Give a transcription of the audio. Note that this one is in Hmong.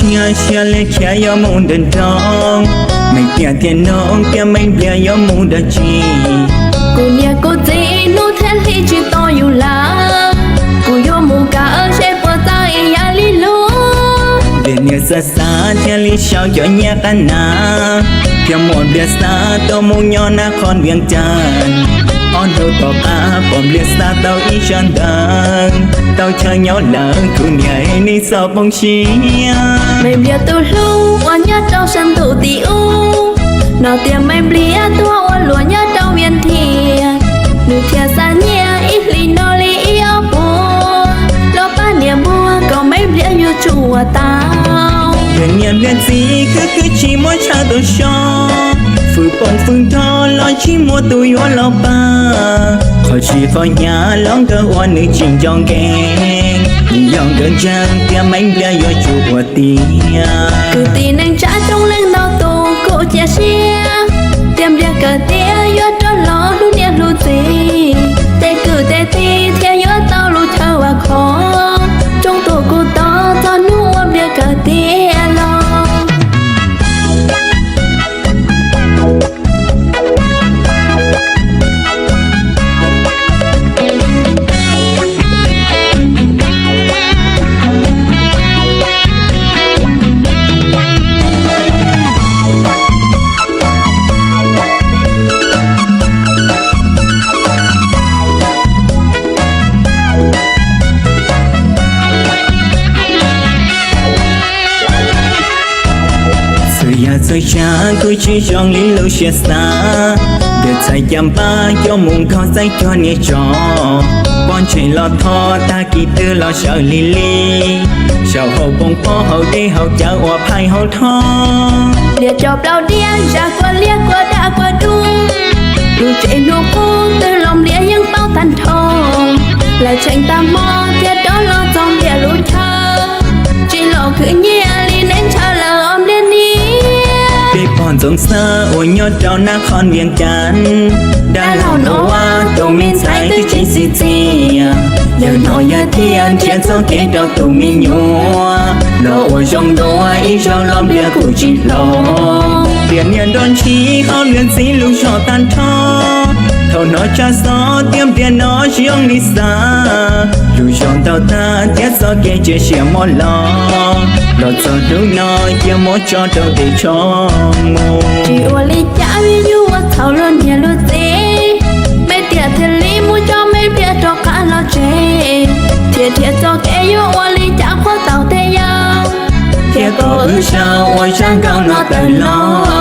Nyob siab li khiav yuav mus nrawm nroos, Meej Nplias thiaj nug tias Meej Nplias yuav mus dab tsi. Kuv niam kuv txiv hnub thiab hli tsis tau yus lawm, kuv yuav mus kawm seb puas txawj ib yam li luag. Nplias niam xav xav thiaj li sau cov nyiaj qab nas, thiab muab Nplias xav tuaj mus nyob nab qhov Vias Cas. Ob hnub tom qab pom Nplias xav tau ib zaj ntawv, tau chaw nyob lawm kuv niam nej txhob poob siab. Meej Nplias tus hlub uas nyob rau sab ntuj tim ub, hnov tias Meej Nplias tuaj ua luam nyob rau Vias Thias, nws thiaj xa nyiaj ib hlis no li ib ob puas los pab niam npua kom Meej Nplias yuav tsum ua tau. Yog niam Nplias txiv khwv khwv tsis muab tshaj tau so, fwm poob fwm nrho los tsis muaj tus yuav los pab. Qhov tsis qhov hnyav los nkawd ua nws tsis nco nkees, yog nkawd ntseeg tias Meej Nplias yuav tsum ua tiag. Kwv tij neej tsa coob leej ntau tus kuj cia siab tias Nplias kawm tiav yuav rov los hlub niam hlub txiv, tej kwv tej tij thiaj yuav tau lub chaw vam khom. Rooj tuag kuj to txog hnub uas Nplias kawm tiav los. Txhua yam txhua tsav kuj tsis zoo li lub siab xav, Nplias txhais caj npab coj mus nkaug txeeb cov niag tsov, pob ntseg los thov tag kis twg los sawv lig lig, saum hauv pob hauv dej hauv cawv uas phaij hauv thoob. Nplias cov plaub diav zaj kua liab kua daj kua dub, lub tsev hnub qub twg los Nplias yeej paub tag nrho, lawv tseem tag hmo thiaj rov los txog Nplias lub chaw, tsis los khwv nyiaj li neb ntshaw lawm os Nplias niam. Peb pog Ntxoov Xab uas nyob rau nab qhov Vias Cas, dab laug Nuj Vaj tus me ntxhais twb tsis txi txias, yawg no yawg thiaj nrhiav txoj kev rau tus me nyuam los ua zoo dua ib zaug los Nplias kuj tsis hloov. Nplias niam nrog ntshis hauv Nplias txiv lub zog tag nrho, thaum hnov tsab xov tias Nplias no tsis zoo li xav, lub zog ntau tag thiab txoj kev cia siab mob los, los txog hnub no cia muab tso rau tes tsho mus. Tsis ua li cas vim yus ua txhaum luag niam luag txiv, Meej Nplias thiaj li mus coj Meej Nplias rov qab los tsev, thiaj nrhiav txoj kev yuav ua li cas qhuab tau tej yam, thiaj kom wb sau ua zaj nkauj no tawm los.